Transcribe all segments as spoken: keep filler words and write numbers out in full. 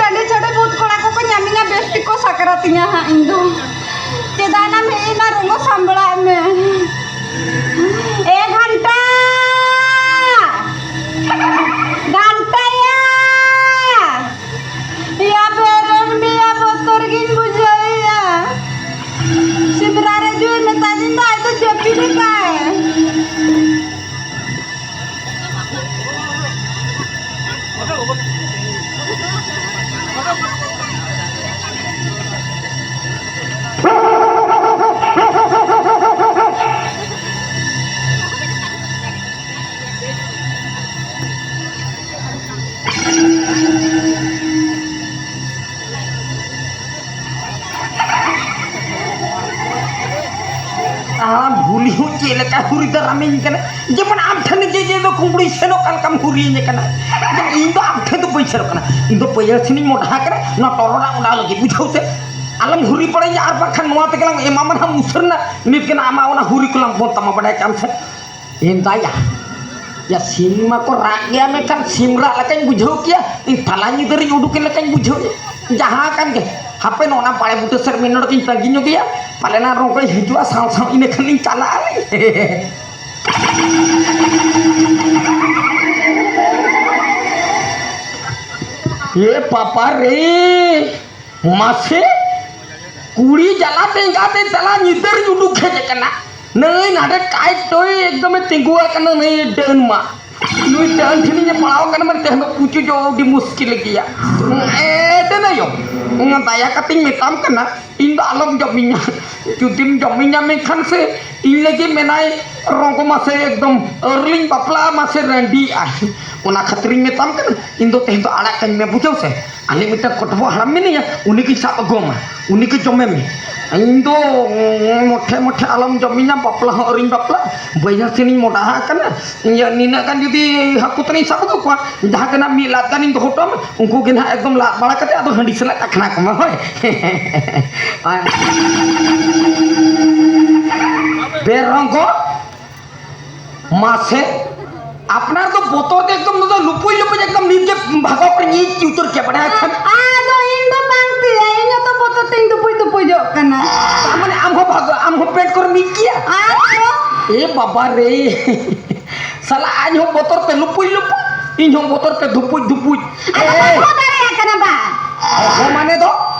ᱪᱷᱟᱰᱮ ᱪᱷᱟᱰᱮ ᱵᱩᱫ ᱠᱚᱲᱟ ᱠᱚᱠᱚ ᱧᱟᱢᱤᱧᱟ, ᱵᱮᱥ ᱴᱷᱤᱠ ᱠᱚ ᱥᱟᱠᱨᱟᱛᱤᱧᱟ ᱦᱟᱸᱜ ᱤᱧ ᱫᱚ᱾ ᱪᱮᱫᱟᱜ ᱱᱟᱢ ᱦᱮᱡ ᱮᱱᱟ, ᱨᱚᱝᱜᱚ ᱥᱟᱢᱵᱲᱟᱜ ᱢᱮ᱾ ᱮ ᱜᱷᱟᱱᱴᱟ! ᱜᱷᱟᱱᱴᱟᱭᱟ! ᱭᱟ ᱵᱮᱨᱮᱱ ᱢᱮᱭᱟ, ᱵᱚᱛᱚᱨ ᱜᱤᱧ ᱵᱩᱡᱷᱟᱹᱣᱮᱫᱼᱟ᱾ ᱥᱮᱸᱫᱽᱨᱟ ᱨᱮ ᱡᱩᱫᱤ ᱢᱮᱛᱟ ᱫᱤᱧ ᱫᱚ, ᱟᱡ ᱫᱚ ᱡᱟᱹᱯᱤᱫ ᱞᱮᱠᱟᱭ᱾ ᱟᱢ ᱦᱩᱞᱤ ᱦᱚᱸ ᱪᱮᱫ ᱞᱮᱠᱟ ᱦᱩᱨᱤ ᱫᱟᱨᱟᱢᱤᱧ ᱠᱟᱱᱟ, ᱡᱮᱢᱚᱱ ᱟᱢ ᱴᱷᱮᱱ ᱡᱮ ᱡᱮ ᱫᱚ ᱠᱩᱢᱵᱽᱲᱩᱭ ᱥᱮᱱᱚᱜ ᱠᱟᱱ ᱞᱮᱠᱟᱢ ᱦᱩᱨᱤᱭᱟᱹᱧ ᱠᱟᱱᱟ᱾ ᱤᱧ ᱫᱚ ᱟᱢ ᱴᱷᱮᱱ ᱫᱚ ᱵᱟᱹᱧ ᱥᱮᱱᱚᱜ ᱠᱟᱱᱟ, ᱤᱧ ᱫᱚ ᱯᱟᱹᱭᱟᱹᱨ ᱥᱮᱱᱤᱧ ᱢᱚᱰᱦᱟ ᱠᱟᱱᱟ, ᱱᱚᱣᱟ ᱴᱚᱨᱚᱰᱟᱝ ᱚᱰᱟᱣ ᱞᱟᱹᱜᱤᱫ, ᱵᱩᱡᱷᱟᱹᱣ ᱥᱮ᱾ ᱟᱞᱚᱢ ᱦᱩᱨᱤ ᱵᱟᱲᱟᱧᱟ, ᱟᱨ ᱵᱟᱝᱠᱷᱟᱱ ᱱᱚᱣᱟ ᱛᱮᱜᱮ ᱞᱟᱝ ᱮᱢᱟᱢᱟ ᱱᱟᱦᱟᱜ ᱢᱩᱥᱟᱹᱨ ᱨᱮᱱᱟᱜ ᱱᱤᱛ ᱜᱮ ᱱᱟᱦᱟᱜ ᱟᱢᱟᱜ ᱚᱱᱟ ᱦᱩᱨᱤ ᱠᱚᱞᱟᱝ ᱵᱚᱱᱫ ᱛᱟᱢᱟ, ᱵᱟᱰᱟᱭ ᱠᱟᱜ ᱟᱢ ᱥᱮ᱾ ᱮᱱᱫᱟᱭᱟ, ᱭᱟ, ᱥᱤᱢ ᱢᱟᱠᱚ ᱨᱟᱜ ᱜᱮᱭᱟ, ᱢᱮᱱᱠᱷᱟᱱ ᱥᱤᱢ ᱨᱟᱜ ᱞᱮᱠᱟᱧ ᱵᱩᱡᱷᱟᱹᱣ ᱠᱮᱭᱟ, ᱤᱧ ᱛᱟᱞᱟ ᱧᱤᱫᱟᱹ ᱨᱤᱧ ᱩᱰᱩᱠ ᱮᱱ ᱞᱮᱠᱟᱧ ᱵᱩᱡᱷᱟᱹᱣ ᱮᱫ᱾ ᱡᱟᱦᱟᱸ ᱠᱟᱱ ᱜᱮ, ᱦᱟᱯᱮ ᱱᱚᱜᱼᱚ ᱱᱟ ᱵᱟᱲᱮ ᱵᱩᱴᱟᱹ ᱥᱮᱫ ᱢᱤᱫ ᱰᱚᱸᱰᱮᱠ ᱤᱧ ᱛᱟᱺᱜᱤ ᱧᱚᱜᱮᱭᱟ, ᱯᱟᱞᱮᱱᱟ ᱨᱚᱸᱜᱚᱭ ᱦᱤᱡᱩᱜᱼᱟ, ᱥᱟᱶ ᱥᱟᱶ ᱤᱱᱟᱹ ᱠᱷᱟᱱ ᱤᱧ ᱪᱟᱞᱟᱜ ᱟᱹᱞᱤᱧ᱾ ᱮ ᱯᱟᱯᱟ ᱨᱮ! ᱢᱟᱥᱮ, ᱠᱩᱲᱤ ᱡᱟᱞᱟᱛᱮ ᱮᱸᱜᱟᱛᱮ ᱛᱟᱞᱟ ᱧᱤᱫᱟᱹᱨᱤᱧ ᱩᱰᱩᱠ ᱦᱮᱡ ᱟᱠᱟᱱᱟ᱾ ᱱᱟᱹᱭ ᱱᱟᱰᱮ ᱴᱟᱭ ᱴᱚᱭ ᱮᱠᱫᱚᱢᱮ ᱛᱤᱸᱜᱩ ᱟᱠᱟᱱᱟ, ᱱᱟᱹᱭ ᱰᱟᱹᱱ ᱢᱟ᱾ ᱱᱩᱭ ᱰᱟᱹᱱ ᱴᱷᱮᱱᱤᱧ ᱯᱟᱲᱟᱣ ᱟᱠᱟᱱᱟ, ᱢᱟᱱᱮ ᱛᱮᱦᱮᱧ ᱫᱚ ᱯᱩᱪᱩᱡᱚᱜ ᱟᱹᱰᱤ ᱢᱩᱥᱠᱤᱞ ᱜᱮᱭᱟ᱾ ᱮ ᱰᱟᱹᱱ ᱟᱭᱳ, ᱫᱟᱭᱟ ᱠᱟᱛᱮᱧ ᱢᱮᱛᱟᱢ ᱠᱟᱱᱟ, ᱤᱧ ᱫᱚ ᱟᱞᱚᱢ ᱡᱚᱢᱤᱧᱟ᱾ ᱡᱩᱫᱤᱢ ᱡᱚᱢᱤᱧᱟ ᱢᱮᱱᱠᱷᱟᱱ ᱥᱮ ᱤᱧ ᱞᱟᱹᱜᱤᱫ ᱢᱮᱱᱟᱭ ᱨᱚᱸᱜᱚ ᱢᱟᱥᱮ ᱮᱠᱫᱚᱢ ᱟᱹᱣᱨᱤᱞᱤᱧ ᱵᱟᱯᱞᱟᱜᱼᱟ, ᱢᱟᱥᱮ ᱨᱟᱺᱰᱤᱜᱼᱟᱭ᱾ ᱚᱱᱟ ᱠᱷᱟᱹᱛᱤᱨᱤᱧ ᱢᱮᱛᱟᱢ ᱠᱟᱱᱟ, ᱤᱧ ᱫᱚ ᱛᱮᱦᱮᱧ ᱫᱚ ᱟᱲᱟᱜ ᱠᱟᱹᱧ ᱢᱮ, ᱵᱩᱡᱷᱟᱹᱣ ᱥᱮ᱾ ᱟᱞᱮ ᱢᱤᱫᱴᱟᱝ ᱠᱚᱴᱵᱚ ᱦᱟᱲᱟᱢ ᱢᱮᱱᱟᱭᱟ, ᱩᱱᱤᱜᱮ ᱥᱟᱵ ᱟᱹᱜᱩᱣᱟᱢᱟ, ᱩᱱᱤᱜᱮ ᱡᱚᱢᱮ ᱢᱮ᱾ ᱤᱧ ᱫᱚ ᱢᱚᱴᱷᱮ ᱢᱚᱴᱷᱮ ᱟᱞᱚᱢ ᱡᱚᱢᱤᱧᱟ, ᱵᱟᱯᱞᱟ ᱦᱚᱸ ᱟᱹᱣᱨᱤᱧ ᱵᱟᱯᱞᱟᱜ, ᱵᱟᱹᱭᱦᱟᱹᱲ ᱥᱮᱱᱤᱧ ᱢᱚᱰᱟᱦᱟ ᱟᱠᱟᱱᱟ᱾ ᱤᱧᱟᱹᱜ ᱱᱤᱱᱟᱹᱜ ᱜᱟᱱ ᱡᱩᱫᱤ ᱦᱟᱹᱠᱩ ᱛᱟᱹᱱᱤᱧ ᱥᱟᱵ ᱟᱹᱜᱩ ᱠᱚᱣᱟ, ᱡᱟᱦᱟᱸ ᱜᱮ ᱱᱟᱜ ᱢᱤᱫ ᱞᱟᱫ ᱜᱟᱱᱤᱧ ᱫᱚᱦᱚ ᱦᱚᱴᱚ ᱟᱢᱟ, ᱩᱱᱠᱩ ᱜᱮ ᱱᱟᱦᱟᱜ ᱮᱠᱫᱚᱢ ᱞᱟᱫ ᱵᱟᱲᱟ ᱠᱟᱛᱮ ᱟᱫᱚ ᱦᱟᱺᱰᱤ ᱥᱟᱞᱟᱜ ᱟᱠᱷᱱᱟ ᱠᱚᱢᱟ, ᱦᱳᱭ᱾ ᱵᱮᱨᱚᱝᱜᱚ ᱢᱟᱥᱮ, ᱟᱯᱱᱟᱨ ᱫᱚ ᱵᱚᱛᱚᱨ ᱛᱮ ᱮᱠᱫᱚᱢ ᱱᱚᱣᱟ ᱫᱚ ᱞᱩᱯᱩᱭ ᱞᱩᱯᱩᱭ ᱮᱠᱫᱚᱢ ᱱᱤᱛ ᱜᱮ ᱵᱷᱟᱜᱟᱣ ᱠᱟᱛᱮ ᱧᱤᱨ ᱩᱛᱟᱹᱨ ᱠᱮᱭᱟ, ᱵᱟᱰᱟᱭ ᱠᱷᱟᱱ᱾ ᱵᱟᱵᱟ ᱨᱮ᱾ ᱥᱟᱞᱟ ᱟᱡ ᱦᱚᱸ ᱵᱚᱛᱚᱨ ᱛᱮ ᱞᱩᱯᱩᱡ ᱞᱩᱯᱩᱡ, ᱤᱧ ᱦᱚᱸ ᱵᱚᱛᱚᱨ ᱛᱮ ᱫᱷᱩᱯᱩᱡ ᱫᱷᱩᱯᱩᱡ᱾ ᱟᱫᱚ ᱮ! ᱵᱟᱢ ᱦᱚᱦᱚ ᱫᱟᱲᱮᱭᱟᱜ ᱠᱟᱱᱟ ᱵᱟ? ᱦᱚᱦᱚ ᱢᱟᱱᱮ ᱫᱚ,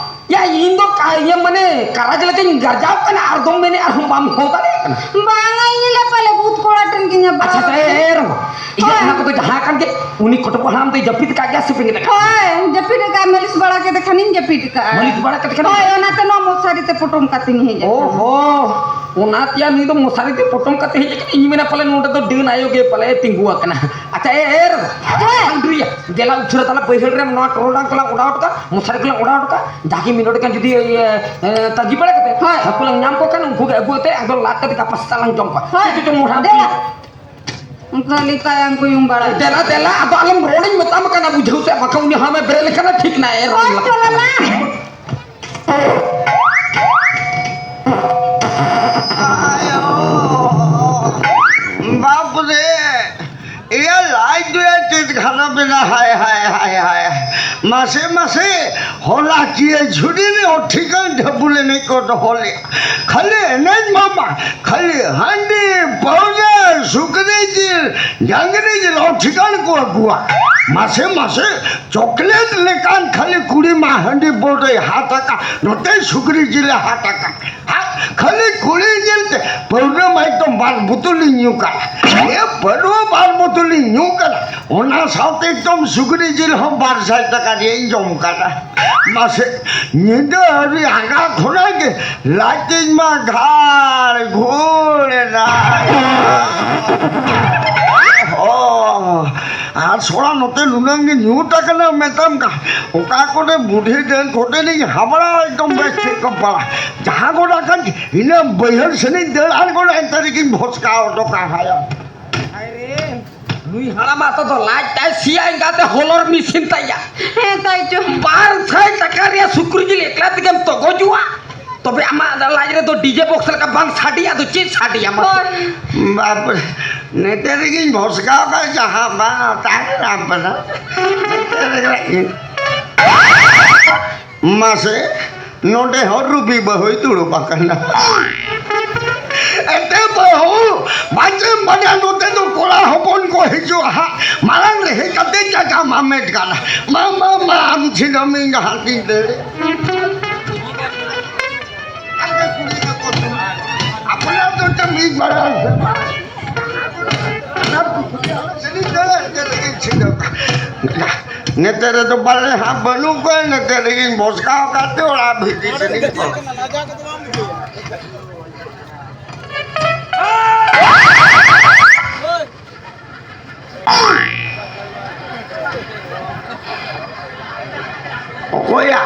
ᱭᱟ, ᱤᱧ ᱫᱚ ᱠᱟ-, ᱤᱭᱟᱹ ᱢᱟᱱᱮ ᱠᱟᱨᱟᱡᱽ ᱞᱮᱠᱟᱧ ᱜᱟᱨᱡᱟᱣ ᱠᱟᱱᱟ, ᱟᱨ ᱫᱚᱢ ᱢᱮᱱᱮᱫ ᱟᱨᱦᱚᱸ ᱵᱟᱢ ᱦᱚᱦᱚ ᱫᱟᱲᱮᱭᱟᱜ ᱠᱟᱱᱟ᱾ ᱵᱟᱝᱟ, ᱤᱧ ᱞᱮ ᱯᱟᱞᱮ ᱵᱷᱩᱛ ᱠᱚᱲᱟ ᱴᱷᱮᱱ ᱜᱤᱧ ᱦᱟᱯᱲᱟᱣ ᱟᱪᱪᱷᱟ, ᱟᱪᱪᱷᱟ, ᱮ, ᱮ, ᱨᱚᱢᱚ, ᱤᱭᱟᱹ, ᱦᱳᱭ᱾ ᱚᱱᱟ ᱠᱚᱫᱚ ᱡᱟᱦᱟᱸ ᱠᱟᱱ ᱜᱮ, ᱩᱱᱤ ᱠᱚᱴᱚᱠ ᱦᱟᱲᱟᱢ ᱫᱚᱭ ᱡᱟᱹᱯᱤᱫ ᱠᱟᱜ ᱜᱮᱭᱟ ᱥᱮ ᱵᱮᱸᱜᱮᱫ ᱟᱠᱟᱫ? ᱦᱳᱭ, ᱡᱟᱹᱯᱤᱫ ᱟᱠᱟᱫ, ᱢᱟᱹᱞᱤᱥ ᱵᱟᱲᱟ ᱠᱮᱫᱮ ᱠᱷᱟᱱᱤᱧ ᱡᱟᱹᱯᱤᱫ ᱟᱠᱟᱫᱼᱟ᱾ ᱢᱟᱹᱞᱤᱥ ᱵᱟᱲᱟ ᱠᱮᱫᱮ ᱠᱷᱟᱱ? ᱦᱳᱭ, ᱚᱱᱟᱛᱮ ᱱᱚᱣᱟ ᱢᱚᱥᱟᱨᱤ ᱛᱮ ᱯᱚᱴᱚᱢ ᱠᱟᱛᱮᱧ ᱦᱮᱡ ᱟᱠᱟᱱᱟ᱾ ᱚ ᱦᱚ, ᱚᱱᱟ ᱛᱮᱭᱟ ᱱᱩᱭ ᱫᱚ ᱢᱚᱥᱟᱨᱤ ᱛᱮ ᱯᱚᱴᱚᱢ ᱠᱟᱛᱮ ᱦᱮᱡ ᱟᱠᱟᱱᱟ, ᱤᱧ ᱢᱮᱱᱟ ᱯᱟᱞᱮ ᱱᱚᱰᱮ ᱫᱚ ᱰᱟᱹᱱ ᱟᱭᱳ ᱜᱮ ᱯᱟᱞᱮ ᱛᱤᱸᱜᱩ ᱟᱠᱟᱱᱟ᱾ ᱟᱪᱪᱷᱟ, ᱮ, ᱮ, ᱨᱮ, ᱦᱮᱸ᱾ ᱟᱱᱰᱨᱤᱭᱟ, ᱫᱮᱞᱟ ᱩᱪᱷᱟᱹᱨᱟ ᱛᱟᱞᱟ ᱵᱟᱹᱭᱦᱟᱹᱲ ᱨᱮ ᱱᱚᱣᱟ ᱴᱚᱨᱚᱰᱟᱝ ᱠᱚᱞᱟᱝ ᱚᱰᱟᱣ ᱦᱚᱴᱚ ᱠᱟᱜᱼᱟ, ᱢᱚᱥᱟᱨᱤ ᱠᱚᱞᱟᱝ ᱚᱰᱟᱣ ᱦᱚᱴᱚ ᱠᱟᱜᱼᱟ, ᱡᱟᱜᱮ ᱢᱤᱫ ᱱᱚᱰᱮ ᱠᱷᱟᱱ ᱡᱩᱫᱤ, ᱤᱭᱟᱹ, ᱮ, ᱛᱟᱹᱜᱤ ᱵᱟᱲᱟ ᱠᱟᱛᱮ ᱦᱳᱭ᱾ ᱦᱟᱹᱠᱩ ᱞᱟᱝ ᱧᱟᱢ ᱠᱚ ᱠᱷᱟᱱ ᱩᱱᱠᱩ ᱜᱮ ᱟᱹᱜᱩ ᱠᱟᱛᱮ ᱟᱫᱚ ᱞᱟᱫ ᱠᱟᱛᱮ ᱜᱟᱯᱟ ᱥᱮᱛᱟᱜ ᱞᱟᱝ ᱡᱚᱢ ᱠᱚᱣᱟ᱾ ᱦᱳᱭ᱾ ᱪᱮᱫ ᱪᱚᱝ ᱢᱚᱦᱰᱟ ᱫᱮᱞᱟ᱾ ᱚᱱᱠᱟ ᱞᱮᱠᱟ ᱭᱟᱝ ᱠᱚ ᱭᱩᱝ ᱵᱟᱲᱟᱭ᱾ ᱫᱮᱞᱟ, ᱫᱮᱞᱟ, ᱟᱫᱚ ᱟᱞᱚᱢ ᱨᱚᱲᱤᱧ ᱢᱮᱛᱟᱢ ᱠᱟᱱᱟ, ᱵᱩᱡᱷᱟᱹᱣ ᱥᱮ, ᱵᱟᱠᱷᱟᱱ ᱩᱱᱤ ᱦᱟᱢᱮ ᱵᱮᱨᱮᱫ ᱞᱮᱠᱷᱟᱱ ᱴᱷᱤᱠ ᱱᱟᱭ, ᱮ ᱨᱚᱲ ᱦᱳᱭ, ᱞᱟᱜᱟᱜ ᱪᱚᱞᱚ ᱠᱟᱱᱟ᱾ ᱞᱟ᱾ ᱵᱟᱯ ᱨᱮ, ᱮᱭᱟ ᱞᱟᱡ ᱫᱚᱭᱟ ᱪᱮᱫ ᱠᱷᱟᱨᱟᱯ ᱮᱱᱟ, ᱦᱟᱭ, ᱦᱟᱭ, ᱦᱟᱭ, ᱦᱟᱭ᱾ ᱢᱟᱥᱮ, ᱢᱟᱥᱮ, ᱦᱚᱞᱟ ᱠᱤᱭᱟᱹ ᱡᱷᱩᱲᱤ ᱨᱮ ᱴᱷᱤᱠᱟᱹᱱ ᱰᱷᱟᱹᱵᱩᱞ ᱮᱱᱮᱡ ᱠᱚ ᱫᱚᱦᱚ ᱞᱮᱫᱼᱟ᱾ ᱠᱷᱟᱹᱞᱤ ᱮᱱᱮᱡ ᱢᱟ ᱵᱟᱝ, ᱠᱷᱟᱹᱞᱤ ᱦᱟᱺᱰᱤ, ᱯᱟᱹᱣᱨᱟᱹ, ᱥᱩᱠᱨᱤ ᱡᱤᱞ, ᱰᱟᱝᱨᱤ ᱡᱤᱞ ᱦᱚᱸ ᱴᱷᱤᱠᱟᱹᱱ ᱠᱚ ᱟᱹᱜᱩᱣᱟ᱾ ᱢᱟᱥᱮ, ᱢᱟᱥᱮ, ᱪᱚᱠᱞᱮᱴ ᱞᱮᱠᱟᱱ ᱠᱷᱟᱹᱞᱤ ᱠᱩᱲᱤ ᱢᱟ ᱦᱟᱺᱰᱤ ᱯᱟᱹᱣᱨᱟᱹᱭ ᱦᱟᱴ ᱟᱠᱟᱫ, ᱱᱚᱛᱮ ᱥᱩᱠᱨᱤ ᱡᱤᱞᱮ ᱦᱟᱴ ᱟᱠᱟᱫ᱾ ᱦᱟᱴ, ᱠᱷᱟᱹᱞᱤ ᱠᱩᱲᱤ ᱧᱮᱞᱛᱮ ᱯᱟᱹᱣᱨᱟᱹ ᱢᱟ ᱮᱠᱫᱚᱢ ᱵᱟᱨ ᱵᱳᱛᱚᱞᱤᱧ ᱧᱩ ᱠᱟᱫᱟ᱾ ᱮ ᱯᱟᱹᱣᱨᱟᱹ ᱵᱟᱨ ᱵᱳᱛᱚᱞᱤᱧ ᱧᱩ ᱠᱟᱫᱟ, ᱚᱱᱟ ᱥᱟᱶᱛᱮ ᱮᱠᱫᱚᱢ ᱥᱩᱠᱨᱤ ᱡᱤᱞ ᱦᱚᱸ ᱵᱟᱨ ᱥᱟᱭ ᱴᱟᱠᱟ ᱨᱮᱭᱟᱜ ᱤᱧ ᱡᱚᱢ ᱠᱟᱫᱟ᱾ ᱢᱟᱥᱮ, ᱧᱤᱫᱟᱹ ᱟᱹᱣᱨᱤ ᱟᱸᱜᱟ ᱠᱷᱚᱱᱟᱜ ᱜᱮ ᱞᱟᱡ ᱛᱤᱧ ᱢᱟ ᱜᱷᱟᱲ ᱜᱷᱩᱲ ᱮᱱᱟ᱾ ᱚ, ᱟᱨ ᱥᱚᱲᱟ ᱱᱚᱛᱮ ᱱᱩᱱᱟᱹᱝ ᱜᱮ ᱧᱩᱛ ᱟᱠᱟᱱᱟ, ᱢᱮᱛᱟᱢ ᱠᱟᱱ ᱚᱠᱟ ᱠᱚᱨᱮ ᱵᱩᱰᱷᱤ ᱰᱟᱹᱱ ᱠᱚᱴᱷᱮᱱᱤᱧ ᱦᱟᱵᱲᱟ, ᱮᱠᱫᱚᱢ ᱵᱮᱥ ᱴᱷᱤᱠ ᱠᱚ ᱯᱟᱲᱟ᱾ ᱡᱟᱦᱟᱸ ᱜᱚᱰᱟ ᱠᱷᱟᱱ ᱤᱱᱟᱹ ᱵᱟᱹᱭᱦᱟᱹᱲ ᱥᱮᱱᱤᱧ ᱫᱟᱹᱲ, ᱟᱨ ᱜᱚᱰᱟ ᱮᱱᱛᱮ ᱨᱮᱜᱤᱧ ᱵᱷᱚᱥᱠᱟᱣ ᱦᱚᱴᱚ ᱠᱟᱜᱼᱟ᱾ ᱦᱟᱭ ᱨᱮ, ᱱᱩᱭ ᱦᱟᱲᱟᱢᱟᱜ ᱛᱚ ᱞᱟᱡ ᱛᱟᱭ ᱥᱤᱭᱟ, ᱮᱸᱜᱟᱛᱮ ᱦᱚᱞᱚᱨ ᱢᱮᱥᱤᱱ ᱛᱟᱭᱟ᱾ ᱦᱮᱸ, ᱛᱟᱭ ᱪᱚ᱾ ᱵᱟᱨ ᱥᱟᱭ ᱴᱟᱠᱟ ᱨᱮᱭᱟᱜ ᱥᱩᱠᱨᱤ ᱡᱤᱞ ᱮᱠᱞᱟ ᱛᱮᱜᱮᱢ ᱛᱚᱜᱚᱡᱚᱜᱼᱟ? ᱛᱚᱵᱮ ᱟᱢᱟᱜ ᱞᱟᱡ ᱨᱮᱫᱚ ᱰᱤᱡᱮ ᱵᱚᱠᱥ ᱞᱮᱠᱟ ᱵᱟᱝ ᱥᱟᱰᱮᱭᱟ, ᱟᱫᱚ ᱪᱮᱫ ᱥᱟᱰᱮᱭᱟ ᱢᱟ? ᱦᱳᱭ᱾ ᱵᱟᱯᱨᱮ, ᱱᱮᱛᱮ ᱨᱮᱜᱤᱧ ᱵᱷᱚᱥᱠᱟᱣ ᱠᱟᱜ ᱡᱟᱦᱟᱸ ᱵᱟᱝ ᱛᱟᱦᱮᱸ ᱠᱟᱱᱟ᱾ ᱱᱮᱛᱮ ᱨᱮᱜᱮ ᱤᱧ᱾ ᱢᱟᱥᱮ, ᱱᱚᱰᱮ ᱦᱚᱸ ᱨᱩᱵᱤ ᱵᱟᱹᱦᱩᱭ ᱫᱩᱲᱩᱵ ᱟᱠᱟᱱᱟ᱾ ᱮᱱᱛᱮ ᱵᱟᱹᱦᱩ, ᱯᱟᱪᱮᱢ ᱵᱟᱡᱟᱣ, ᱱᱚᱛᱮ ᱫᱚ ᱠᱚᱲᱟ ᱦᱚᱯᱚᱱ ᱠᱚ ᱦᱤᱡᱩᱜᱼᱟ ᱦᱟᱸᱜ᱾ ᱢᱟᱲᱟᱝ ᱨᱮ ᱦᱮᱡ ᱠᱟᱛᱮ ᱪᱟᱪᱟ ᱢᱟᱢᱮᱴ ᱠᱟᱱᱟ᱾ ᱢᱟ, ᱢᱟ, ᱢᱟ, ᱟᱢ ᱪᱷᱤᱰᱟᱹᱢᱤᱧ ᱦᱟᱸᱜ ᱤᱧ ᱫᱟᱹᱲ᱾ ᱟᱯᱱᱟᱨ ᱫᱚ ᱪᱮᱫ ᱢᱤᱫ ᱵᱟᱲᱟ ᱥᱮ ᱵᱟᱝ? ᱟᱯᱱᱟᱨ ᱫᱚ ᱪᱮᱫ ᱤᱧ ᱫᱟᱹᱲ, ᱪᱮᱫ ᱞᱟᱹᱜᱤᱫ ᱪᱷᱤᱰᱟᱹᱢ? ᱱᱮᱛᱮ ᱨᱮᱫᱚ ᱵᱟᱞᱮ ᱦᱟᱸᱜ ᱵᱟᱹᱱᱩᱜ ᱠᱚᱣᱟ, ᱱᱮᱛᱮ ᱨᱮᱜᱮᱧ ᱵᱚᱥᱠᱟᱣ ᱠᱟᱛᱮ ᱚᱲᱟᱜ ᱵᱷᱤᱛᱤᱨ ᱥᱮᱫ ᱤᱧ ᱵᱚᱞᱚ᱾ ᱚᱠᱚᱭᱟ?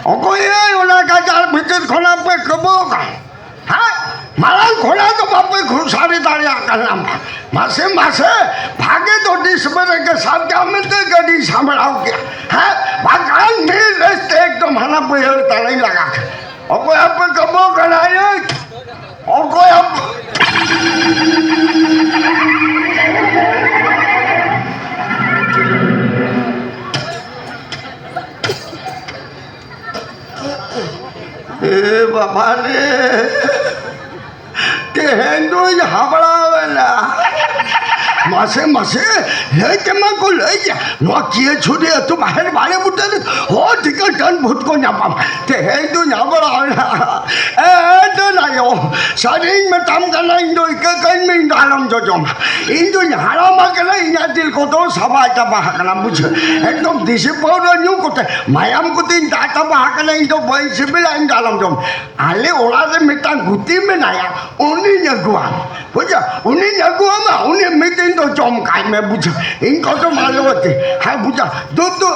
ᱚᱠᱚᱭᱟ ᱚᱱᱟ ᱜᱟᱡᱟᱲ ᱵᱷᱤᱛᱤᱨ ᱠᱷᱚᱱᱟᱜ ᱯᱮ ᱠᱟᱹᱵᱟᱹᱣ ᱠᱟᱱ? ᱦᱮᱸ? ᱢᱟᱨᱟᱝ ᱠᱷᱚᱱᱟᱜ ᱫᱚ ᱵᱟᱯᱮ ᱠᱷᱩᱥᱟᱨᱤ ᱫᱟᱲᱮᱭᱟᱜ ᱠᱟᱱᱟ᱾ ᱢᱟᱥᱮ, ᱢᱟᱥᱮ, ᱵᱷᱟᱜᱮ ᱫᱚ ᱰᱤᱥ ᱵᱮᱨᱮ ᱜᱮ ᱥᱟᱵ ᱠᱟᱜ ᱢᱮᱱᱛᱮ ᱜᱟᱹᱰᱤ ᱥᱟᱢᱵᱲᱟᱣ ᱠᱮᱭᱟ᱾ ᱦᱮᱸ? ᱵᱟᱝᱠᱷᱟᱱ ᱢᱤᱫ ᱨᱮᱥ ᱛᱮ ᱮᱠᱫᱚᱢ ᱦᱟᱱᱟ ᱵᱟᱹᱭᱦᱟᱹᱲ ᱛᱟᱞᱟᱧ ᱞᱟᱜᱟ ᱠᱮᱭᱟ᱾ ᱚᱠᱚᱭ ᱟᱯᱮ ᱠᱟᱹᱵᱟᱹᱣ ᱠᱟᱱᱟ? ᱮᱭ! ᱚᱠᱚᱭ ᱟᱯᱮ? ᱮ ᱵᱟᱵᱟ ᱨᱮ, ᱛᱮᱦᱮᱧ ᱫᱚᱧ ᱦᱟᱵᱲᱟᱣ ᱮᱱᱟ᱾ ᱢᱟᱥᱮ, ᱢᱟᱥᱮ, ᱞᱟᱹᱭ ᱛᱮᱢᱟ ᱠᱚ ᱞᱟᱹᱭ ᱜᱮᱭᱟ, ᱱᱚᱣᱟ ᱠᱤᱭᱟᱹ ᱪᱷᱩᱨᱤ ᱟᱹᱛᱩ ᱵᱟᱦᱮᱨ ᱵᱟᱲᱮ ᱵᱩᱴᱟᱹ ᱨᱮ ᱦᱚᱲ ᱴᱷᱤᱠᱟᱹ ᱰᱟᱹᱱ ᱵᱷᱩᱛ ᱠᱚ ᱧᱟᱯᱟᱢ᱾ ᱛᱮᱦᱮᱧ ᱫᱚᱧ ᱦᱟᱵᱲᱟᱣ ᱮᱱᱟ᱾ ᱮ ᱰᱟᱹᱱ ᱟᱭᱳ, ᱥᱟᱹᱨᱤᱧ ᱢᱮᱛᱟᱢ ᱠᱟᱱᱟ, ᱤᱧ ᱫᱚ ᱤᱠᱟᱹ ᱠᱟᱹᱧ ᱢᱮ, ᱤᱧ ᱫᱚ ᱟᱞᱚᱢ ᱡᱚᱡᱚᱢᱟ᱾ ᱤᱧ ᱫᱚᱧ ᱦᱟᱲᱟᱢ ᱟᱠᱟᱱᱟ, ᱤᱧᱟᱹᱜ ᱡᱤᱞ ᱠᱚᱫᱚ ᱥᱟᱵᱟ ᱪᱟᱵᱟ ᱟᱠᱟᱱᱟ, ᱵᱩᱡᱷᱟᱹᱣ᱾ ᱮᱠᱫᱚᱢ ᱫᱮᱥᱤ ᱯᱟᱹᱣᱨᱟᱹ ᱧᱩ ᱠᱚᱛᱮ ᱢᱟᱭᱟᱢ ᱠᱚᱛᱮᱧ ᱫᱟᱜ ᱪᱟᱵᱟ ᱟᱠᱟᱱᱟ, ᱤᱧ ᱫᱚ ᱵᱟᱹᱧ ᱥᱤᱵᱤᱞᱟ, ᱤᱧ ᱫᱚ ᱟᱞᱚᱢ ᱡᱚᱢ᱾ ᱟᱞᱮ ᱚᱲᱟᱜ ᱨᱮ ᱢᱤᱫᱴᱟᱝ ᱜᱩᱛᱤ ᱢᱮᱱᱟᱭᱟ, ᱩᱱᱤᱧ ᱟᱹᱜᱩᱣᱟᱢᱟ, ᱵᱩᱡᱷᱟᱹᱣ᱾ ᱩᱱᱤᱧ ᱟᱹᱜᱩᱣᱟᱢᱟ, ᱩᱱᱤ ᱢᱤᱫ ᱫᱤᱱ ᱫᱚ ᱡᱚᱢ ᱠᱟᱭ ᱢᱮ, ᱵᱩᱡᱷᱟᱹᱣ᱾ ᱤᱧ ᱠᱚᱫᱚ ᱟᱞᱚ ᱟᱛᱮ, ᱦᱮᱸ, ᱵᱩᱡᱷᱟᱹᱣ᱾ ᱫᱩ, ᱫᱩ᱾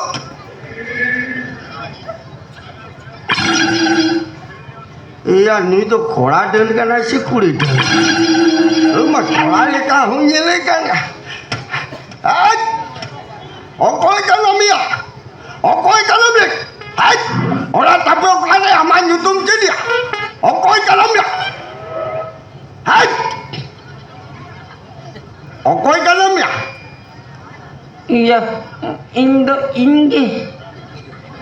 ᱤᱭᱟ, ᱱᱩᱭ ᱫᱚ ᱠᱚᱲᱟ ᱰᱟᱹᱱ ᱠᱟᱱᱟᱭ ᱥᱮ ᱠᱩᱲᱤ ᱰᱟᱹᱱ? ᱱᱩᱭ ᱢᱟ ᱠᱚᱲᱟ ᱞᱮᱠᱟ ᱦᱚᱸ ᱧᱮᱞᱮ ᱠᱟᱱᱟ᱾ ᱦᱮᱡ! ᱚᱠᱚᱭ ᱠᱟᱱᱟᱢ ᱭᱟ? ᱚᱠᱚᱭ ᱠᱟᱱᱟᱢ ᱭᱟ? ᱦᱮᱡ! ᱚᱲᱟᱜ ᱛᱟᱯᱮ ᱚᱠᱟᱨᱮ? ᱟᱢᱟᱜ ᱧᱩᱛᱩᱢ ᱪᱮᱫ ᱭᱟ? ᱚᱠᱚᱭ ᱠᱟᱱᱟᱢ ᱭᱟ? ᱦᱮᱡ! ᱚᱠᱚᱭ ᱠᱟᱱᱟᱢ ᱭᱟ? ᱤᱭᱟᱹ, ᱤᱧ ᱫᱚ ᱤᱧ ᱜᱮ᱾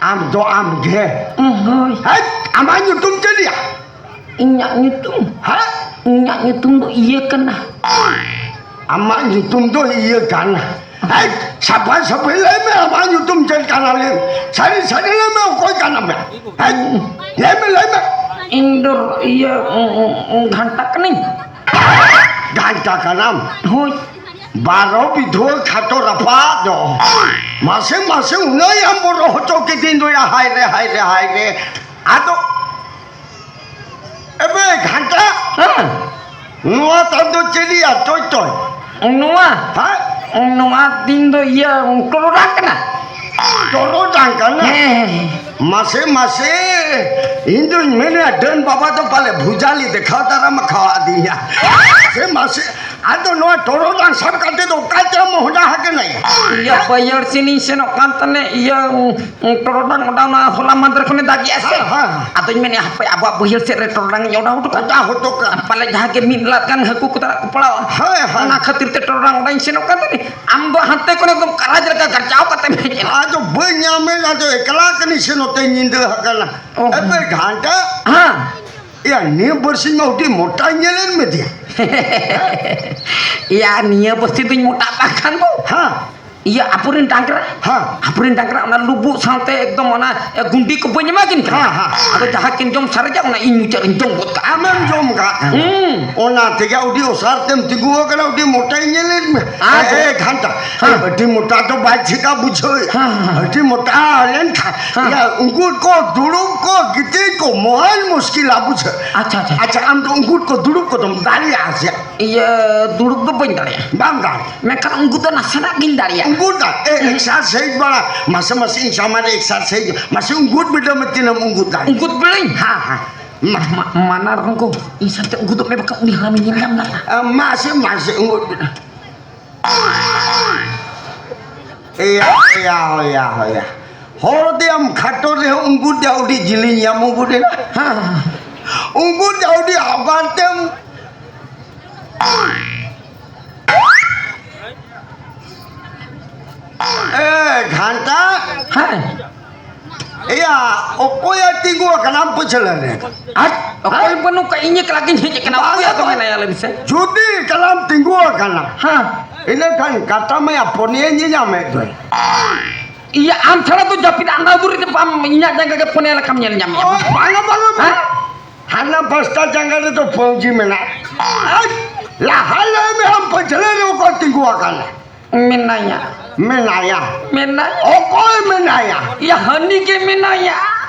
ᱟᱢ ᱫᱚ ᱟᱢ ᱜᱮ? ᱦᱳᱭ᱾ ᱦᱮᱡ! ᱟᱢᱟᱜ ᱧᱩᱛᱩᱢ ᱪᱮᱫ ᱭᱟ? ᱤᱧᱟᱹᱜ ᱧᱩᱛᱩᱢ? ᱦᱮᱸ? ᱤᱧᱟᱹᱜ ᱧᱩᱛᱩᱢ ᱫᱚ ᱤᱭᱟᱹ ᱠᱟᱱᱟ᱾ ᱟᱢᱟᱜ ᱧᱩᱛᱩᱢ ᱫᱚ ᱤᱭᱟᱹ ᱠᱟᱱᱟ? ᱦᱮᱸ, ᱥᱟᱯᱷᱟ ᱥᱟᱹᱯᱷᱤ ᱞᱟᱹᱭ ᱢᱮ, ᱟᱢᱟᱜ ᱧᱩᱛᱩᱢ ᱪᱮᱫ ᱠᱟᱱᱟ? ᱞᱟᱹᱭ ᱢᱮ, ᱥᱟᱹᱨᱤ ᱥᱟᱹᱨᱤ ᱞᱟᱹᱭ ᱢᱮ, ᱚᱠᱚᱭ ᱠᱟᱱᱟᱢ? ᱦᱮᱸ, ᱞᱟᱹᱭ ᱢᱮ, ᱞᱟᱹᱭ ᱢᱮ᱾ ᱤᱧ ᱫᱚ ᱤᱭᱟᱹ, ᱩᱸ, ᱩᱸ, ᱩᱸ, ᱜᱷᱟᱱᱴᱟ ᱠᱟᱹᱱᱟᱹᱧ᱾ ᱜᱷᱟᱱᱴᱟ ᱠᱟᱱᱟᱢ? ᱦᱳᱭ᱾ ᱵᱟᱨᱚ ᱵᱤᱫᱷᱩᱣᱟᱹ ᱠᱷᱟᱴᱚ ᱨᱟᱯᱟᱜ ᱫᱚ᱾ ᱢᱟᱥᱮ, ᱢᱟᱥᱮ, ᱩᱱᱟᱹᱜ ᱮᱢ ᱵᱚᱨᱚ ᱦᱚᱪᱚ ᱠᱤᱫᱤᱧ ᱫᱚᱭᱟ, ᱦᱟᱭ ᱨᱮ, ᱦᱟᱭ ᱨᱮ, ᱦᱟᱭ ᱨᱮ᱾ ᱟᱫᱚ, ᱮᱵᱮ ᱜᱷᱟᱱᱴᱟ, ᱦᱮᱸ᱾ ᱱᱚᱣᱟ ᱛᱟᱢ ᱫᱚ ᱪᱮᱫ ᱭᱟ, ᱴᱚᱭ ᱴᱚᱭ? ᱱᱚᱣᱟ? ᱦᱮᱸ? ᱱᱚᱣᱟ ᱛᱤᱧ ᱫᱚ ᱤᱭᱟᱹ, ᱴᱚᱨᱚᱰᱟᱝ ᱠᱟᱱᱟ᱾ ᱴᱚᱨᱚᱰᱟᱝ ᱠᱟᱱᱟ? ᱦᱮᱸ, ᱦᱮᱸ, ᱦᱮᱸ᱾ ᱢᱟᱥᱮ, ᱢᱟᱥᱮ, ᱤᱧ ᱫᱩᱧ ᱢᱮᱱᱮᱫᱼᱟ, ᱰᱟᱹᱱ ᱵᱟᱵᱟ ᱫᱚ ᱯᱟᱞᱮ ᱵᱷᱩᱡᱟᱞᱤ ᱫᱮᱠᱷᱟᱣ ᱫᱟᱨᱟᱢ ᱟᱠᱟᱣᱟᱫᱤᱧᱟ᱾ ᱢᱟᱥᱮ, ᱢᱟᱥᱮ, ᱟᱫᱚ ᱱᱚᱣᱟ ᱴᱚᱨᱚᱰᱟᱝ ᱥᱟᱵ ᱠᱟᱛᱮ ᱫᱚ ᱚᱠᱟ ᱪᱚᱢ ᱢᱚᱦᱰᱟ ᱟᱠᱟᱱᱟ ᱭᱟ? ᱤᱭᱟᱹ, ᱵᱟᱹᱭᱦᱟᱹᱲ ᱥᱮᱱᱤᱧ ᱥᱮᱱᱚᱜ ᱠᱟᱱ ᱛᱟᱦᱮᱸ, ᱤᱭᱟᱹ, ᱩᱸ, ᱩᱸ, ᱴᱚᱨᱚᱰᱟᱝ ᱚᱰᱟᱣ ᱱᱟ, ᱦᱚᱞᱟ ᱢᱟᱦᱫᱮᱨ ᱠᱷᱚᱱᱮ ᱫᱟᱜᱮᱜᱼᱟ ᱥᱮ᱾ ᱦᱮᱸ, ᱦᱮᱸ, ᱦᱮᱸ᱾ ᱟᱫᱚᱧ ᱢᱮᱱᱮᱫᱼᱟ, ᱦᱟᱯᱮ, ᱟᱵᱚᱣᱟᱜ ᱵᱟᱹᱭᱦᱟᱹᱲ ᱥᱮᱫ ᱨᱮ ᱴᱚᱨᱚᱰᱟᱝ ᱤᱧ ᱚᱰᱟᱣ ᱦᱚᱴᱚ ᱠᱟᱜᱼᱟ᱾ ᱚᱰᱟᱣ ᱦᱚᱴᱚ ᱠᱟᱜᱼᱟ᱾ ᱯᱟᱞᱮ ᱡᱟᱦᱟᱸ ᱜᱮ ᱢᱤᱫ ᱞᱟᱫ ᱜᱟᱱ ᱦᱟᱹᱠᱩ ᱠᱚ ᱛᱟᱨᱟᱜ ᱠᱚ ᱯᱟᱲᱟᱣᱟ᱾ ᱦᱳᱭ, ᱦᱳᱭ᱾ ᱚᱱᱟ ᱠᱷᱟᱹᱛᱤᱨ ᱛᱮ ᱴᱚᱨᱚᱰᱟᱝ ᱚᱰᱟᱣ ᱤᱧ ᱥᱮᱱᱚᱜ ᱠᱟᱱ ᱛᱟᱦᱮᱸ᱾ ᱟᱢ ᱫᱚ ᱦᱟᱱᱛᱮ ᱠᱷᱚᱱ ᱮᱠᱫᱚᱢ ᱠᱟᱨᱟᱡᱽ ᱞᱮᱠᱟ ᱜᱟᱨᱡᱟᱣ ᱠᱟᱛᱮᱢ ᱦᱮᱡ ᱮᱱᱟ᱾ ᱟᱫᱚ ᱵᱟᱹᱧ ᱧᱟᱢᱮᱫ, ᱟᱫᱚ ᱮᱠᱞᱟ ᱠᱟᱹᱱᱟᱹᱧ ᱥᱮ ᱱᱚᱛᱮ ᱧᱤᱫᱟᱹ ᱟᱠᱟᱱᱟ᱾ ᱚ᱾ ᱮᱵᱮ ᱜᱷᱟᱱᱴᱟ᱾ ᱦᱮᱸ᱾ ᱮᱭᱟ, ᱱᱤᱭᱟᱹ ᱵᱟᱹᱨᱥᱤᱧ ᱢᱟ ᱟᱹᱰᱤ ᱢᱚᱴᱟᱧ ᱧᱮᱞᱮᱱ ᱢᱮᱫᱮᱭᱟ᱾ ᱮᱭᱟ, ᱱᱤᱭᱟᱹ ᱵᱟᱹᱨᱥᱤ ᱫᱩᱧ ᱢᱚᱴᱟ ᱵᱟᱝ ᱠᱷᱟᱱ ᱫᱚ᱾ ᱦᱮᱸ᱾ ᱤᱭᱟᱹ, ᱟᱵᱚᱨᱮᱱ ᱰᱟᱝᱨᱟ᱾ ᱦᱮᱸ᱾ ᱟᱵᱚᱨᱮᱱ ᱰᱟᱝᱨᱟ ᱚᱱᱟ ᱞᱩᱵᱩᱜ ᱥᱟᱶᱛᱮ ᱮᱠᱫᱚᱢ ᱚᱱᱟ, ᱮ, ᱜᱩᱸᱰᱤ ᱠᱚ ᱵᱟᱹᱧ ᱮᱢᱟ ᱠᱤᱱ ᱠᱟᱱᱟ? ᱦᱮᱸ, ᱦᱮᱸ᱾ ᱟᱫᱚ ᱡᱟᱦᱟᱸ ᱠᱤᱱ ᱡᱚᱢ ᱥᱟᱨᱮᱡᱟ, ᱚᱱᱟ ᱤᱧ ᱢᱚᱪᱟ ᱨᱤᱧ ᱡᱚᱢ ᱜᱚᱫ ᱠᱟᱜᱼᱟ᱾ ᱟᱢᱮᱢ ᱡᱚᱢ ᱠᱟᱜ ᱠᱟᱱᱟ? ᱦᱩᱸ᱾ ᱚᱱᱟ ᱛᱮᱜᱮ ᱟᱹᱰᱤ ᱚᱥᱟᱨ ᱛᱮᱢ ᱛᱤᱸᱜᱩ ᱟᱠᱟᱱᱟ, ᱟᱹᱰᱤ ᱢᱚᱴᱟᱧ ᱧᱮᱞᱮᱫ ᱢᱮ᱾ ᱟᱫᱚ? ᱮ, ᱮ, ᱜᱷᱟᱱᱴᱟ᱾ ᱦᱮᱸ᱾ ᱟᱹᱰᱤ ᱢᱚᱴᱟ ᱫᱚ ᱵᱟᱭ ᱪᱮᱠᱟ ᱵᱩᱡᱷᱟᱹᱣ᱾ ᱦᱮᱸ, ᱦᱮᱸ, ᱦᱮᱸ᱾ ᱟᱹᱰᱤ ᱢᱚᱴᱟ ᱞᱮᱱᱠᱷᱟᱱ᱾ ᱦᱮᱸ᱾ ᱭᱟ, ᱩᱱᱠᱩ ᱠᱚ ᱫᱩᱲᱩᱵ ᱠᱚ, ᱜᱤᱛᱤᱡ ᱠᱚ, ᱢᱚᱦᱟᱱ ᱢᱩᱥᱠᱤᱞᱟ ᱵᱩᱡᱷᱟᱹᱣ᱾ ᱟᱪᱪᱷᱟ, ᱟᱪᱪᱷᱟ᱾ ᱟᱪᱪᱷᱟ, ᱟᱢ ᱫᱚ ᱩᱱᱠᱩ ᱠᱚ ᱫᱩᱲᱩᱵ ᱠᱚᱫᱚᱢ ᱫᱟᱲᱮᱭᱟᱜᱼᱟ ᱥᱮ? ᱤᱭᱟᱹ, ᱫᱩᱲᱩᱵ ᱫᱚ ᱵᱟᱹᱧ ᱫᱟᱲᱮᱭᱟᱜᱼᱟ᱾ ᱵᱟᱢ ᱫᱟᱲᱮᱭᱟᱜᱼᱟ? ᱢᱮᱱᱠᱷᱟᱱ ᱩᱱᱠᱩ ᱫᱚ ᱱᱟᱥᱮᱱᱟᱜ ᱜᱤᱧ ᱫᱟᱲᱮᱭᱟᱜᱼᱟ᱾ ᱩᱱᱠᱩ ᱫᱚ, ᱮ, ᱦᱩᱸ᱾ ᱮᱠᱥᱟᱨᱥᱟᱭᱤᱡᱽ ᱵᱟᱲᱟ, ᱢᱟᱥᱮ ᱢᱟᱥᱮ ᱤᱧ ᱥᱟᱢᱟᱝ ᱨᱮ ᱮᱠᱥᱟᱨᱥᱟᱭᱤᱡᱽ, ᱢᱟᱥᱮ ᱩᱱᱠᱩ ᱵᱤᱰᱟᱹᱣ ᱢᱮ ᱛᱤᱱᱟᱹᱜ ᱩᱱᱠᱩ ᱫᱟᱲᱮᱭᱟᱜᱼᱟ᱾ ᱩᱱᱠᱩ ᱵᱤᱰᱟᱹᱣᱤᱧ? ᱦᱮᱸ, ᱦᱮᱸ᱾ ᱢᱟ, ᱢᱟ, ᱢᱟᱱᱟ ᱨᱚᱝᱜᱚ, ᱤᱧ ᱥᱟᱶᱛᱮ ᱩᱱᱠᱩ ᱫᱚ ᱢᱮ ᱵᱟᱠᱷᱟᱱ ᱩᱱᱤ ᱦᱟᱲᱟᱢᱤᱧ ᱧᱮᱞ ᱧᱟᱢ ᱫᱟᱲᱮᱭᱟᱜᱼᱟ᱾ ᱮ, ᱢᱟᱥᱮ, ᱢᱟᱥᱮ, ᱩᱱᱠᱩ ᱵᱤᱰᱟᱹᱣ᱾ ᱮᱭᱟ, ᱮᱭᱟ, ᱮᱭᱟ, ᱮᱭᱟ᱾ ᱦᱚᱲ ᱫᱚᱭᱟᱢ ᱠᱷᱟᱴᱚ ᱨᱮᱦᱚᱸ ᱩᱱᱠᱩ ᱫᱚ ᱟᱹᱰᱤ ᱡᱤᱞᱤᱧ ᱧᱟᱢ ᱩᱱᱠᱩ ᱨᱮᱱᱟᱜ᱾ ᱦᱮᱸ, ᱦᱮᱸ᱾ ᱩᱱᱠᱩ ᱫᱚ ᱟᱹᱰᱤ ᱟᱵᱟᱨ ᱛᱮᱢ᱾ ᱮ, ᱜᱷᱟᱱᱴᱟ᱾ ᱦᱮᱸ᱾ ᱮᱭᱟ, ᱚᱠᱚᱭᱮ ᱛᱤᱸᱜᱩ ᱟᱠᱟᱱᱟ ᱯᱟᱹᱪᱷᱞᱟᱹ ᱨᱮ? ᱟᱡ ᱚᱠᱚᱭ ᱵᱟᱹᱱᱩᱜ ᱠᱟᱜ, ᱤᱧ ᱮᱠᱞᱟ ᱜᱤᱧ ᱦᱮᱡ ᱟᱠᱟᱱᱟ᱾ ᱚᱠᱚᱭ ᱟᱫᱚ ᱢᱮᱱᱟᱭᱟ, ᱞᱟᱹᱭ ᱢᱮᱥᱮ? ᱡᱩᱫᱤ ᱮᱠᱞᱟᱢ ᱛᱤᱸᱜᱩ ᱟᱠᱟᱱᱟ, ᱦᱮᱸ᱾ ᱤᱱᱟᱹ ᱠᱷᱟᱱ ᱠᱟᱴᱟ ᱢᱟᱭᱟ ᱯᱚᱱᱭᱟᱹ ᱧᱮᱧᱟᱢᱮᱫ ᱫᱚᱭ᱾ ᱤᱭᱟᱹ, ᱟᱢ ᱪᱷᱟᱲᱟ ᱫᱚ ᱡᱟᱹᱯᱤᱫ ᱟᱸᱫᱷᱟ ᱩᱫᱩᱨ ᱨᱮ ᱵᱟᱢ, ᱤᱧᱟᱜ ᱡᱟᱸᱜᱟ ᱜᱮ ᱯᱚᱱᱭᱟ ᱞᱮᱠᱟᱢ ᱧᱮᱞ ᱧᱟᱢᱮᱫᱼᱟ᱾ ᱚ, ᱵᱟᱝᱟ, ᱵᱟᱝᱟ, ᱵᱟᱝᱟ᱾ ᱦᱮᱸ? ᱦᱟᱱᱟ ᱯᱟᱥᱴᱟ ᱡᱟᱸᱜᱟ ᱨᱮᱫᱚ ᱯᱟᱹᱣᱡᱤ ᱢᱮᱱᱟᱜ᱾ ᱟᱡ, ᱞᱟᱦᱟ ᱞᱟᱹᱭ ᱢᱮ, ᱟᱢ ᱯᱟᱹᱪᱷᱞᱟᱹ ᱨᱮ ᱚᱠᱚᱭ ᱛᱤᱸᱜᱩ ᱟᱠᱟᱱᱟ? ᱢᱮᱱᱟᱭᱟ᱾ ᱢᱮᱱᱟᱭᱟ? ᱢᱮᱱᱟᱭᱟ᱾ ᱚᱠᱚᱭ ᱢᱮᱱᱟᱭᱟ? ᱭᱟ, ᱦᱟᱹᱱᱤ ᱜᱮ ᱢᱮᱱᱟᱭᱟ᱾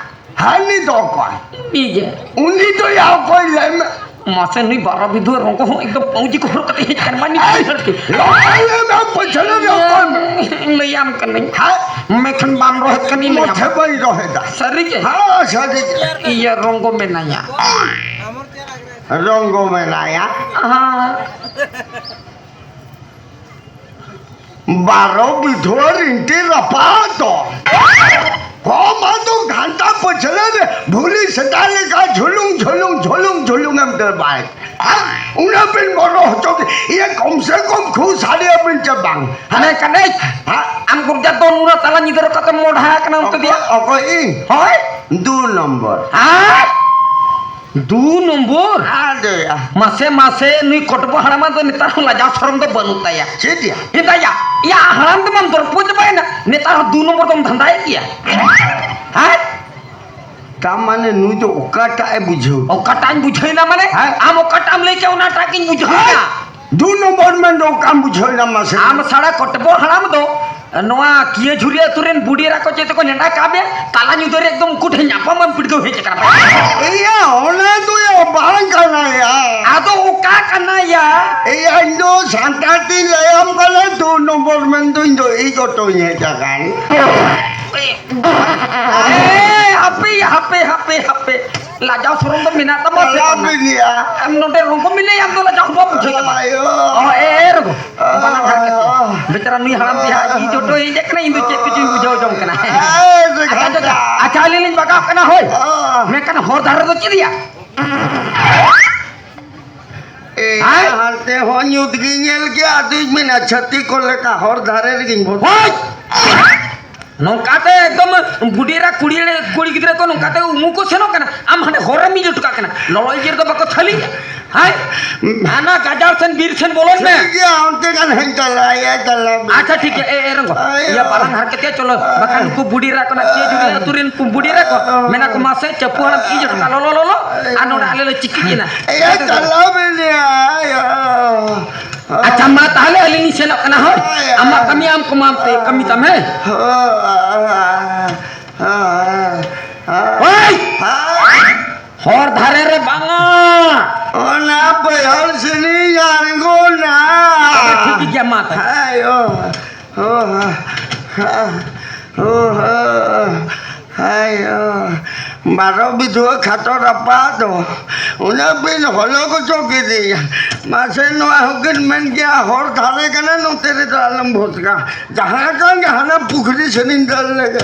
ᱦᱟᱹᱱᱤ ᱫᱚ ᱚᱠᱚᱭ? ᱩᱱᱤ ᱜᱮ᱾ ᱩᱱᱤ ᱫᱚ ᱭᱟ ᱚᱠᱚᱭ ᱞᱟᱹᱭ ᱢᱮ? ᱢᱟᱥᱮ, ᱱᱩᱭ ᱵᱟᱨᱚ ᱵᱤᱫᱷᱩᱣᱟᱹ ᱨᱚᱝᱜᱚ ᱦᱚᱸ ᱮᱠᱫᱚᱢ ᱯᱟᱹᱣᱡᱤ ᱠᱚ ᱦᱚᱨᱚᱜ ᱠᱟᱛᱮ ᱦᱮᱡ ᱟᱠᱟᱱ ᱢᱟ, ᱱᱤᱛ ᱟᱡ, ᱩᱭᱦᱟᱹᱨ ᱠᱮᱫ᱾ ᱞᱟᱦᱟ ᱞᱟᱹᱭ ᱢᱮ, ᱯᱟᱹᱪᱷᱞᱟᱹ ᱨᱮ ᱚᱠᱚᱭ ᱢᱮᱱᱟᱭᱟ? ᱞᱟᱹᱭᱟᱢ ᱠᱟᱹᱱᱟᱹᱧ᱾ ᱦᱮᱸ? ᱢᱮᱠᱷᱟᱱ ᱵᱟᱢ ᱨᱚᱦᱮᱫ ᱠᱟᱹᱱᱟᱹᱧ, ᱞᱟᱹᱭᱟᱢ᱾ ᱢᱚᱡᱷᱮ ᱵᱟᱹᱧ ᱨᱚᱦᱮᱫᱟ᱾ ᱥᱟᱹᱨᱤ ᱜᱮ? ᱦᱮᱸ, ᱥᱟᱹᱨᱤ ᱜᱮ᱾ ᱤᱭᱟᱹ, ᱨᱚᱝᱜᱚ ᱢᱮᱱᱟᱭᱟ᱾ ᱨᱚᱝᱜᱚ ᱢᱮᱱᱟᱭᱟ? ᱦᱮᱸ᱾ ᱵᱟᱨᱚ ᱵᱤᱫᱷᱩᱣᱟᱹ ᱨᱤᱱᱴᱤ ᱨᱟᱯᱟᱜ ᱫᱚ᱾ ᱦᱚᱸ, ᱢᱟ ᱫᱚ ᱜᱷᱟᱱᱴᱟ ᱯᱟᱹᱪᱷᱞᱟᱹ ᱨᱮ ᱵᱷᱩᱞᱤ ᱥᱮᱛᱟ ᱞᱮᱠᱟ ᱡᱷᱩᱞᱩᱝ, ᱡᱷᱩᱞᱩᱝ, ᱡᱷᱩᱞᱩᱝ, ᱡᱷᱩᱞᱩᱝ ᱮᱢ ᱫᱟᱹᱲ ᱵᱟᱲᱟᱭ᱾ ᱟᱨ ᱩᱱᱟᱹᱜ ᱵᱤᱱ ᱵᱚᱨᱚ ᱦᱚᱪᱚ ᱠᱮ, ᱤᱭᱟᱹ, ᱠᱚᱢ ᱥᱮ ᱠᱚᱢ ᱠᱷᱩᱵ ᱥᱟᱰᱮᱭᱟᱵᱤᱱ ᱪᱮ ᱵᱟᱝ? ᱦᱟᱱᱮ ᱠᱟᱱᱮ, ᱦᱮᱸ? ᱟᱢ ᱜᱩᱨᱡᱟ ᱫᱚ ᱱᱩᱱᱟᱹᱜ ᱛᱟᱞᱟ ᱧᱤᱫᱟᱹ ᱨᱮ ᱚᱠᱟᱛᱮᱢ ᱢᱚᱰᱦᱟ ᱟᱠᱟᱱᱟ ᱚᱱᱛᱮ ᱫᱚᱭᱟ? ᱚᱠᱚᱭ, ᱚᱠᱚᱭ ᱤᱧ? ᱦᱳᱭ᱾ ᱫᱩ ᱱᱚᱢᱵᱚᱨ᱾ ᱦᱮᱸ? ᱫᱩ ᱱᱚᱢᱵᱚᱨ? ᱟᱫᱚᱭᱟ᱾ ᱢᱟᱥᱮ, ᱢᱟᱥᱮ, ᱱᱩᱭ ᱠᱚᱴᱵᱚ ᱦᱟᱲᱟᱢᱟᱜ ᱫᱚ ᱱᱮᱛᱟᱨ ᱦᱚᱸ ᱞᱟᱡᱟᱣ ᱥᱚᱨᱚᱢ ᱫᱚ ᱵᱟᱹᱱᱩᱜ ᱛᱟᱭᱟ᱾ ᱪᱮᱫ ᱭᱟ? ᱦᱮᱸᱫᱟ ᱭᱟ, ᱭᱟ, ᱦᱟᱲᱟᱢ ᱫᱚ ᱵᱟᱢ ᱫᱚᱨᱯᱚ ᱪᱟᱵᱟᱭᱮᱱᱟ, ᱱᱮᱛᱟᱨ ᱦᱚᱸ ᱫᱩ ᱱᱚᱢᱵᱚᱨ ᱫᱚᱢ ᱫᱷᱟᱸᱫᱟᱭᱮᱫ ᱜᱮᱭᱟ᱾ ᱦᱮᱸ? ᱛᱟ ᱢᱟᱱᱮ ᱱᱩᱭ ᱫᱚ ᱚᱠᱟᱴᱟᱜ ᱮ ᱵᱩᱡᱷᱟᱹᱣ? ᱚᱠᱟᱴᱟᱜ ᱤᱧ ᱵᱩᱡᱷᱟᱹᱣ ᱮᱱᱟ ᱢᱟᱱᱮ? ᱦᱮᱸ? ᱟᱢ ᱚᱠᱟᱴᱟᱜ ᱮᱢ ᱞᱟᱹᱭ ᱠᱮᱫ ᱚᱱᱟᱴᱟᱜ ᱜᱤᱧ ᱵᱩᱡᱷᱟᱹᱣ ᱮᱱᱟ᱾ ᱫᱩ ᱱᱚᱢᱵᱚᱨ ᱢᱮᱱ ᱫᱚ ᱚᱠᱟᱢ ᱵᱩᱡᱷᱟᱹᱣ ᱮᱱᱟ ᱢᱟᱥᱮ? ᱟᱢ ᱥᱟᱲᱟ ᱠᱚᱴᱵᱚ ᱦᱟᱲᱟᱢ ᱫᱚ ᱱᱚᱣᱟ ᱠᱤᱭᱟᱹ ᱡᱷᱩᱨᱤ ᱟᱹᱛᱩ ᱨᱮᱱ ᱵᱩᱰᱷᱤ ᱮᱨᱟ ᱠᱚ ᱪᱮᱫ ᱛᱮᱠᱚ ᱱᱮᱰᱟ ᱠᱟᱜ ᱢᱮ, ᱛᱟᱞᱟ ᱧᱤᱫᱟᱹ ᱨᱮ ᱮᱠᱫᱚᱢ ᱩᱱᱠᱩ ᱴᱷᱮᱱ ᱧᱟᱯᱟᱢ ᱮᱢ ᱯᱤᱰᱜᱟᱹᱣ ᱦᱮᱡ ᱟᱠᱟᱱᱟ᱾ ᱮᱭᱟ, ᱚᱱᱟ ᱫᱚ ᱭᱟ ᱵᱟᱝ ᱠᱟᱱᱟ ᱭᱟ᱾ ᱟᱫᱚ ᱚᱠᱟ ᱠᱟᱱᱟ ᱭᱟ? ᱮᱭᱟ, ᱤᱧ ᱫᱚ ᱥᱟᱱᱛᱟᱲ ᱛᱤᱧ ᱞᱟᱹᱭᱟᱢ ᱠᱟᱱᱟ, ᱫᱩ ᱱᱚᱢᱵᱚᱨ ᱢᱮᱱ ᱫᱚ ᱤᱧ ᱫᱚ ᱤᱡ ᱚᱴᱚᱧ ᱦᱮᱡ ᱟᱠᱟᱱ᱾ ᱮ, ᱦᱟᱯᱮ, ᱦᱟᱯᱮ, ᱦᱟᱯᱮ, ᱦᱟᱯᱮ᱾ ᱞᱟᱡᱟᱣ ᱥᱚᱨᱚᱢ ᱫᱚ ᱢᱮᱱᱟᱜ ᱛᱟᱢᱟ ᱥᱮ ᱟᱞᱚᱢ ᱵᱟᱝᱟ? ᱞᱟᱹᱭᱟ᱾ ᱟᱢ ᱱᱚᱰᱮ ᱨᱚᱝᱜᱚ ᱢᱮᱱᱟᱭᱟ, ᱟᱢ ᱫᱚ ᱞᱟᱡᱟᱣ ᱦᱚᱸ ᱵᱟᱢ ᱵᱩᱡᱷᱟᱹᱣ ᱛᱟᱢᱟ᱾ ᱟᱭᱳ᱾ ᱚ, ᱮ, ᱮ, ᱨᱚᱝᱜᱚ᱾ ᱵᱟᱱᱟ ᱜᱷᱟᱴ ᱠᱟᱛᱮ᱾ ᱵᱮᱪᱟᱨᱟ ᱱᱩᱭ ᱦᱟᱲᱟᱢ ᱛᱮ ᱦᱟᱸᱜ ᱤᱧ ᱡᱚᱴᱚᱭ ᱦᱮᱡ ᱟᱠᱟᱱᱟ, ᱤᱧ ᱫᱚ ᱪᱮᱫ ᱠᱚᱪᱚᱧ ᱵᱩᱡᱷᱟᱹᱣ ᱡᱚᱝ ᱠᱟᱱᱟ᱾ ᱮ, ᱥᱮ ᱟᱪᱪᱷᱟ, ᱟᱪᱪᱷᱟ, ᱜᱷᱟᱴᱟ᱾ ᱟᱪᱪᱷᱟ, ᱟᱹᱞᱤᱧ ᱞᱤᱧ ᱵᱟᱜᱟᱣ ᱠᱟᱱᱟ, ᱦᱳᱭ᱾ ᱚ᱾ ᱢᱮᱱᱠᱷᱟᱱ ᱦᱚᱨ ᱫᱷᱟᱨᱮ ᱨᱮᱫᱚ ᱪᱮᱫ ᱭᱟ? ᱮ, ᱦᱮᱸ? ᱦᱟᱱᱛᱮ ᱦᱚᱸ ᱧᱩᱛ ᱜᱤᱧ ᱧᱮᱞ ᱠᱮᱜᱼᱟ, ᱟᱫᱚᱧ ᱢᱮᱱᱟ, ᱪᱷᱟᱹᱛᱤᱠ ᱠᱚ ᱞᱮᱠᱟ ᱦᱚᱨ ᱫᱷᱟᱨᱮ ᱨᱮᱜᱤᱧ ᱵᱚᱞᱚ᱾ ᱦᱳᱭ! ᱱᱚᱝᱠᱟᱛᱮ ᱮᱠᱫᱚᱢ ᱵᱩᱰᱤ ᱮᱨᱟ ᱠᱩᱲᱤ, ᱠᱩᱲᱤ ᱜᱤᱫᱽᱨᱟᱹ ᱠᱚ ᱱᱚᱝᱠᱟᱛᱮ ᱩᱢᱩ ᱠᱚ ᱥᱮᱱᱚᱜ ᱠᱟᱱᱟ, ᱟᱢ ᱦᱟᱸᱰᱮ ᱦᱚᱨ ᱨᱮᱢ ᱤᱫᱤ ᱦᱚᱴᱚ ᱠᱟᱜ ᱠᱟᱱᱟ᱾ ᱞᱚᱞᱚ ᱤᱭᱟᱹ ᱨᱮᱫᱚ ᱵᱟᱠᱚ ᱛᱷᱟᱹᱞᱤᱭᱟ᱾ ᱦᱮᱸ? ᱦᱟᱱᱟ ᱜᱟᱡᱟᱲ ᱥᱮᱱ, ᱵᱤᱨ ᱥᱮᱱ ᱵᱚᱞᱚᱱ ᱢᱮ᱾ ᱴᱷᱤᱠ ᱜᱮᱭᱟ, ᱚᱱᱛᱮ ᱜᱟᱱ ᱦᱮᱡ ᱪᱟᱞᱟᱜ, ᱤᱭᱟᱹ ᱪᱟᱞᱟᱜ ᱢᱮ᱾ ᱟᱪᱪᱷᱟ, ᱴᱷᱤᱠ ᱜᱮᱭᱟ᱾ ᱮ, ᱮ, ᱨᱚᱝᱜᱚ, ᱟᱭᱳ᱾ ᱤᱭᱟᱹ ᱵᱟᱞᱟᱝ ᱦᱟᱨᱠᱮᱛ ᱜᱮᱭᱟ, ᱪᱚᱞᱚ᱾ ᱵᱟᱠᱷᱟᱱ ᱱᱩᱠᱩ ᱵᱩᱰᱤ ᱮᱨᱟ ᱠᱚ ᱱᱟᱜ ᱪᱮᱫ ᱡᱩᱫᱤ ᱟᱹᱛᱩ ᱨᱮᱱ ᱵᱩᱰᱤ ᱮᱨᱟ ᱠᱚ ᱢᱮᱱᱟ ᱠᱚ, "ᱢᱟᱥᱮ ᱪᱟᱹᱯᱩ ᱦᱟᱲᱟᱢ ᱤᱡ ᱦᱚᱴᱚ ᱠᱟᱜ, ᱞᱚᱞᱚ, ᱞᱚᱞᱚ, ᱟᱨ ᱱᱚᱰᱮ ᱟᱞᱮ ᱞᱮ ᱪᱤᱠᱤᱡ ᱮᱱᱟ?" ᱤᱭᱟᱹ ᱪᱟᱞᱟᱜ ᱢᱮ, ᱟᱭᱳ᱾ ᱟᱪᱪᱷᱟ, ᱢᱟ ᱛᱟᱦᱞᱮ ᱟᱹᱞᱤᱧ ᱞᱤᱧ ᱥᱮᱱᱚᱜ ᱠᱟᱱᱟ, ᱦᱳᱭ᱾ ᱟᱭᱳ᱾ ᱟᱢᱟᱜ ᱠᱟᱹᱢᱤ ᱟᱢ ᱠᱚᱢᱟᱣ ᱛᱮ, ᱠᱟᱹᱢᱤ ᱛᱟᱢ, ᱦᱮᱸ? ᱦᱳᱭ᱾ ᱦᱳᱭ! ᱦᱳᱭ᱾ ᱦᱚᱨ ᱫᱷᱟᱨᱮ ᱨᱮ ᱵᱟᱝᱟ᱾ ᱚᱱᱟ ᱵᱟᱹᱭᱦᱟᱹᱲ ᱥᱮᱱᱤᱧ ᱟᱬᱜᱚᱱᱟ᱾ ᱟᱫᱚ ᱴᱷᱤᱠ ᱜᱮᱭᱟ, ᱢᱟ ᱛᱟᱦᱞᱮ᱾ ᱦᱮᱸ, ᱚ, ᱚ, ᱚ, ᱚ, ᱦᱮᱸ, ᱚ, ᱵᱟᱨᱚ ᱵᱤᱫᱷᱩᱣᱟᱹ ᱠᱷᱟᱴᱚ ᱨᱟᱯᱟᱜ ᱫᱚ ᱩᱱᱟᱹᱜ ᱵᱤᱱ ᱦᱚᱞᱚ ᱜᱚᱪᱚ ᱠᱤᱫᱤᱧᱟ᱾ ᱢᱟᱥᱮ, ᱱᱚᱣᱟ ᱦᱚᱸᱠᱤᱱ ᱢᱮᱱ ᱠᱮᱭᱟ, ᱦᱚᱨ ᱫᱷᱟᱨᱮ ᱠᱟᱱᱟ, ᱱᱚᱛᱮ ᱨᱮᱫᱚ ᱟᱞᱚᱢ ᱵᱷᱚᱛᱠᱟ᱾ ᱡᱟᱦᱟᱸ ᱠᱟᱱ ᱜᱮ, ᱦᱟᱱᱟ ᱯᱩᱠᱷᱨᱤ ᱥᱮᱱᱤᱧ ᱫᱟᱹᱲ ᱞᱮᱜᱮ᱾